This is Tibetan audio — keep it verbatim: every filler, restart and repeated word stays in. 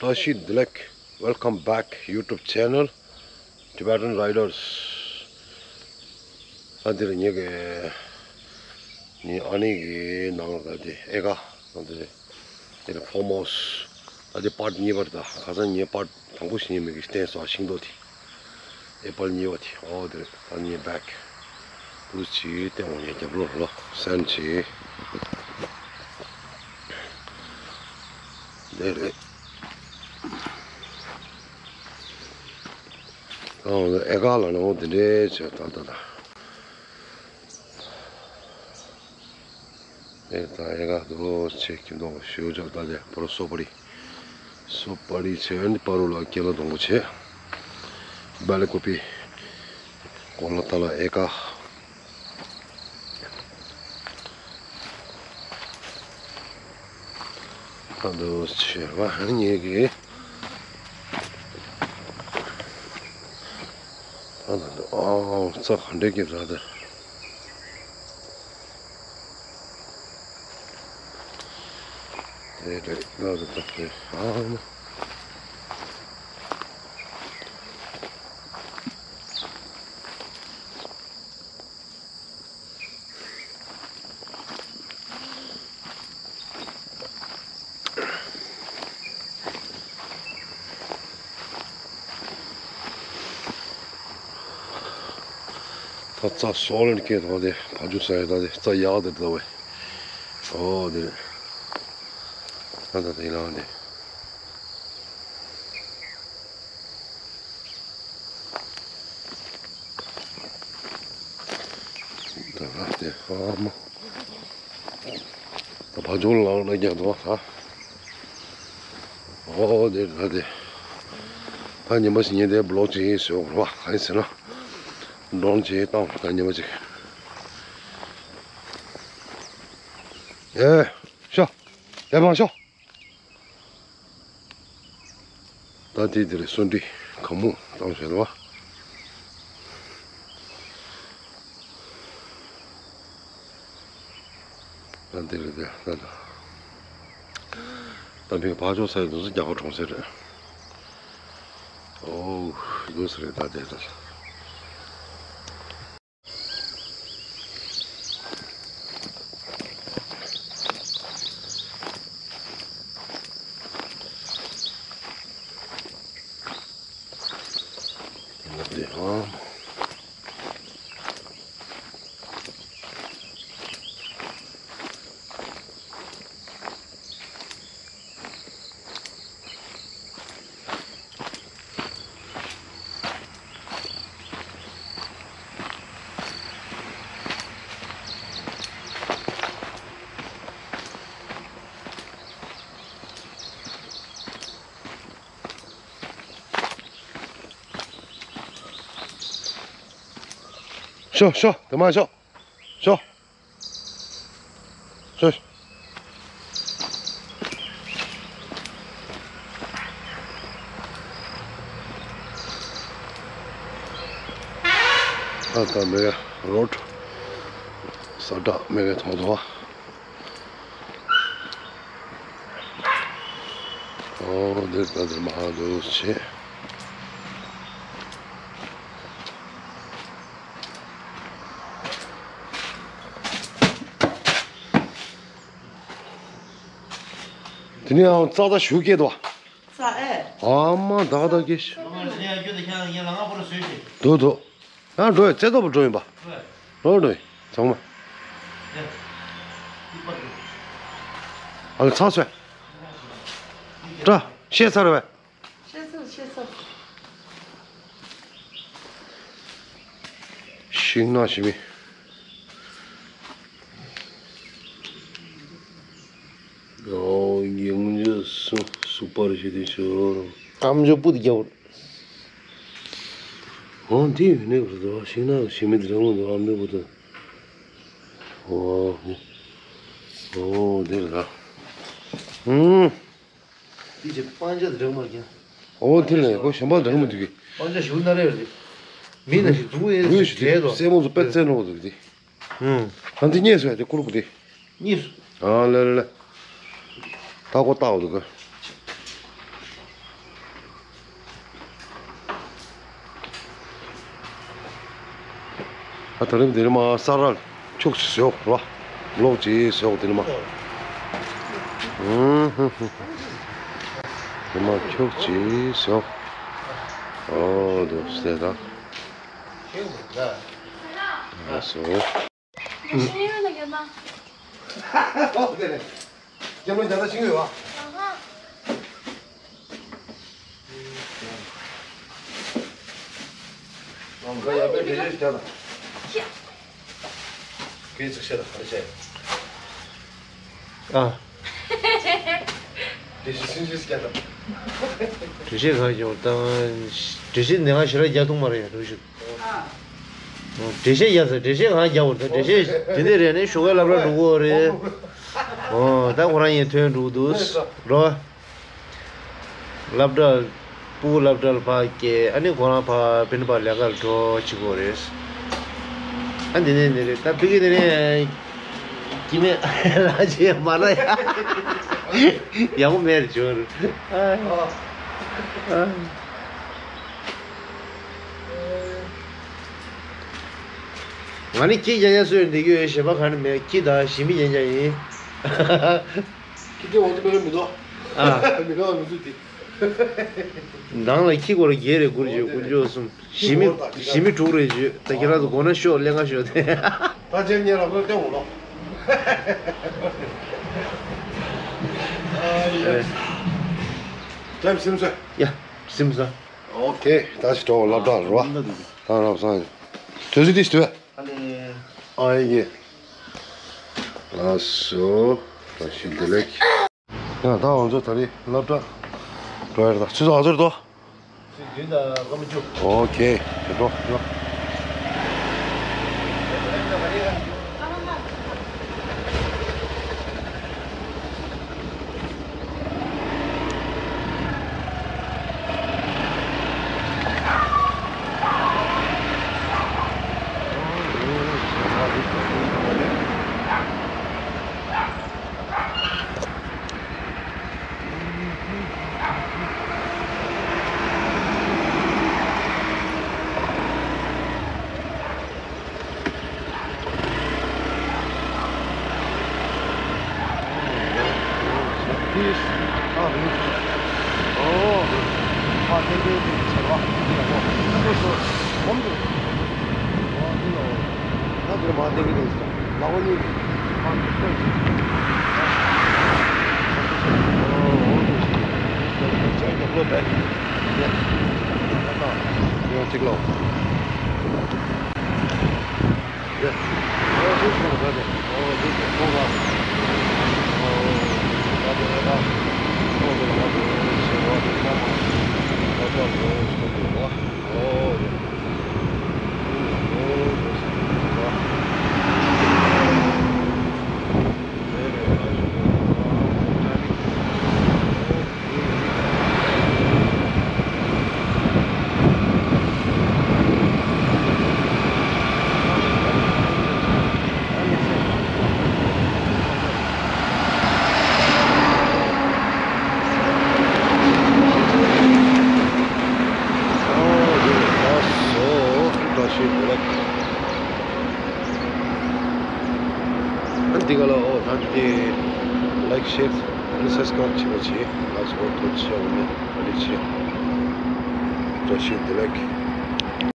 བཀྲ་ཤིས་བདེ་ལེགས། Welcome back YouTube channel Tibetan Riders. ད་འདིར་ངེད་ཀྱི་ངའི་ཨ་ནེ་གི་ནང་ལ་ད་དེ་ཨེ་ཀ་ད་དེ་དེ་ཕོརམ་ཧའུ་སི་ད་དེ་པར་གཉིས་པར་ད་ཁ་སང་ངའི་པར་དང་པོ་ཞིག་ངའི་མིག་གིས་བསྟན་སོང་ཤིང་ཏོག་དེ། ཨེ་པལ་གཉིས་པ་དེ། ཨོ་དེ་རེད། ད་ངའི་བེག་དུ་ཅི་བསྟན་འོང་ངའི་རྒྱབ་ལོགས་ལ་སན་ཅི། དེ་རེད། ཨོ་ཨེ་ཀ་ལ་ནང་དེ་འདྲའི་བྱས་ད་ད་ད། ཨེ་ད་ཨེ་ཀ་དུ་ཆེ་ཁྱིམ་ཐོག་ཞུ་ཅག་ད་དེ་པ་རུ་སོ་པ་རི། སོ་པ་རི་ཆེ་ཨན་པ་རུ་ལ་ཀེ་ལ་དོང་པོ་ཆེ། བེ་ལེ་ཀོ་པི། གོ་ལ་ད་ལ་ཨེ་ཀ། ད་དུ་ཆེ་བ་ངེད་ཀྱི། ད་ད་དུ་ཨ་རྩྭ་ག་འདྲས་ཀྱི་ར་དེ། དེ་རེད་ད་དུ་ད་དེ་ཨ་མ། ད་རྩྭ་སོལ་ལེན་སྐད་དང་དེ་བ་ཇུ་ས་ཡ་ད་དེ་རྩྭ་ཡག་དེ་ད་བས། ཨོ་དེ་རེད། ད་ད་དེ་ལང་དེ། ད་དེ་ཨ་མ། ད་བ་ཇུ་ལང་ལ་རྒྱག་དོ་ད། ཨོ་དེ་ད་དེ། ད་ཉི་མ་ཞིག་ཉིན་དེ་བི་ལོག་ཅིག་ཡིན་ཟེར་བ་ག་ཡིན་ཟེར་ན། ཌོན་ཅིག་བཏང་ད་ཉི་མ་ཅིག་ཨེ། ཤོ། ཡར་མར་ཤོ། ད་དེ་དེ་རེད། སོན་ཏི་གང་མོ་བཏང་བྱས་ལ་བ། ད་དེ་རེད་དེ་ད་ད། ད་མིག་བ་ཇོ་ས་ཡི་དུས་སུ་རྒྱ་གར་གྲོང་གསེབ་རེད། ཨོ་དུས་སུ་རེད་ད་དེ་ད། ཤོ་ཤོ་དེ་མ་ཤོ་ཤོ། ཤོ། ད་ལྟ་མེ་རོ་ས་བྲག་མེ་རོ་ཐོག་ཏུ་བ། ཨོ་འདིར་ད་འདིར་མ་ཧ་འདུག་ཆེ། དེ་ནས་ཨང་རྩ་ད་ཞུ་སྐད་དོ། རྩ་ཨེ། ཨ་མ་ད་ད་སྐད་ཤ། དོ་དོ། ཡང་འགྲོ་ཡ་རྩེ་ཏོག་པ་འགྲོ་ཡིན་པ། འགྲོ་འགྲོ་ཡིན་ཚང་མ། ཨ་ལ་ཚ་སོས། ཏྲ་ཤེས་ཚར་བས། ཤེས་ཚར་ཤེས་ཚར། ཤིང་ནགས་ཞི་མི། ཨོ་ཡང་ཇི་སུ་སུ་པར་ཞི་དེ་ཤོར། ཨམ་ཇོ་པུ་དི་རྒྱབ། ཨོ་འདི་ཡོད་ནི་རེད་དོ། ཤིང་ནགས་ཞི་མི་དེ་རང་དོ་ཨམ་ཇོ་པུ་དི། ཨོ་ཨོ་འདི་རེད་ད། ཨུམ། དེ་ཅི་སྤང་ཆ་འདྲ་མ་རྒྱ། ཨོ་དེ་ལས་ཁོ་གཞན་པ་འདྲ་མ་འདུག་གི། སྤང་ཆ་ཞུ་ན་རེ་རེ། མི་ན་ཞིག་འདུག་ཨེ་ཞིག་རེད་དོ། སེ་མོ་ཚོ་དཔེ་རྩེ་ནོ་འདུག་དེ། ཨུམ། ཨ་འདི་རྙེད་སོང་ཡ་དེ་ཀུ་རུ་ཀུ་དེ། རྙེད་སོང་། ཨ་ལེ་ལེ་ལེ། ད་ཁོ་ལྟ་འོ་འདུག་གི། ད་རིང་འདིར་མ་ས་ར་ཁྱུག་ཅིག་བཟོས་ར། ལོག་ཅིག་བཟོས་འདིར་མ། ཨུམ། འདིར་མ་ཁྱུག་ཅིག་བཟོས། ཨོ་དུ་སེ་ད། ཨ་སོ། རྒྱབ་ལོགས་རྒྱབ་ལ་ཕྱིན་ཡོད་པ། ཨང་ཀ་ཡག་པོའི་འགྲེལ་བཤད་བྱ་དང་། ཁྱེད་ཚོ་བཤད་དང་ག་རེ་བྱས། ཨ། འགྲེལ་བཤད་སུན་འབྱིན་བྱ་དང་། འགྲེལ་བཤད་གང་བྱུང་དང་། འགྲེལ་བཤད་འདི་སྒང་ཞེ་དྲག་རྒྱག་ཐུབ་མ་རེད་ཡ་འགྲེལ་བཤད། འགྲེལ་བཤད་རྒྱག་ས་འགྲེལ་བཤད་གང་རྒྱག་བར་ད་འགྲེལ་བཤད་དེ་འདྲ་རེད་ནས་ཞོགས་ཀས་སློབ་གྲྭ་འགྲོ་གི་ཡོད་རེད། ཨོ་ད་ཁོ་རང་ཡིན་ཐོན་འགྲོ་གི་འདུག་རོ། སློབ་གྲྭ། སྤུ་གུ་སློབ་གྲྭ་ལ་ཕར་སྐྱེལ་ཨ་ནི་ཁོ་རང་ཕར་ཕན་པ་ལས་ཀ་ལ་འགྲོ་བྱེད་དགོས་རེད། ཨ་འདི་ནས་འདི་རེད་ད་ཕ་གི་འདི་ནས། སྐྱེ་དམན་ལ་བྱས་མ་ན་ཡ། ཡག་པོ་མེད་རེད་བྱུང་རེད། ཨ། ཨ། ང་ནི་ཁྱི་རྐྱང་རྐྱང་བཟོས་འདི་གི་ཞེ་པོ་ག་ནི་མེད། ཁྱི་དང་ཞི་མི་རྐྱང་རྐྱང་ཡིན། ཁྱི་དེ་འོང་དུ་མེད་མི་འདུག་ཨ། མི་འདུག་མི་འདུག་དེ། ནང་ལ་ཁྱི་སྐོར་བརྒྱད་རེ་སྒུར་བྱོས་དཀོན་མཆོག་གསུམ། ཞི་མི་ཞི་མི་དྲུག་རེ་བྱོས་ད་ཁྱེད་རང་ཚོ་དགོས་ན་ཤོག་ལེན་ག་ཤོག་དེ། ད་ཅན་ཉེ་རང་ཚོ་སྟོན་འོང་ལོ། ཨ་ཡ། ཨེ། ད་སིམ་སོ། ཡ། སིམ་སོ། ཨོ་ཁེ། ད་ཅི་འགྲོ་སློབ་གྲྭ་རུ་བ། ད་རབ་སང་། དུས་ཚོད་དེ་ཞིག་དུས། ཨ་ཡེ། ལགས་སོ། བཀྲ་ཤིས་བདེ་ལེགས། ཡ་ད་ང་ཚོ་ད་རེས་སློབ་གྲྭ་འགྲོ་ཡ་རེད་ད། ཆུ་ཚོད་ག་ཚོད་རེད་དོ། ཆུ་ཚོད་བདུན་དང་སྐར་མ་བཅུ། ཨོ་ཁེ། དེ་འགྲོ་ཡོ། ཨ་འདི་ག་ལ་ཨོ་ད་འདི་ལའིཀ་ཤེར་ཨ་ནི་སབ་སི་ཀ་རབ་བྱེད་པ་བྱེད། ལགས་སོ། ཐུགས་རྗེ་ཆེ། འོ་ནི་ཨ་ནི་ཆེ། བཀྲ་ཤིས་བདེ་ལེགས།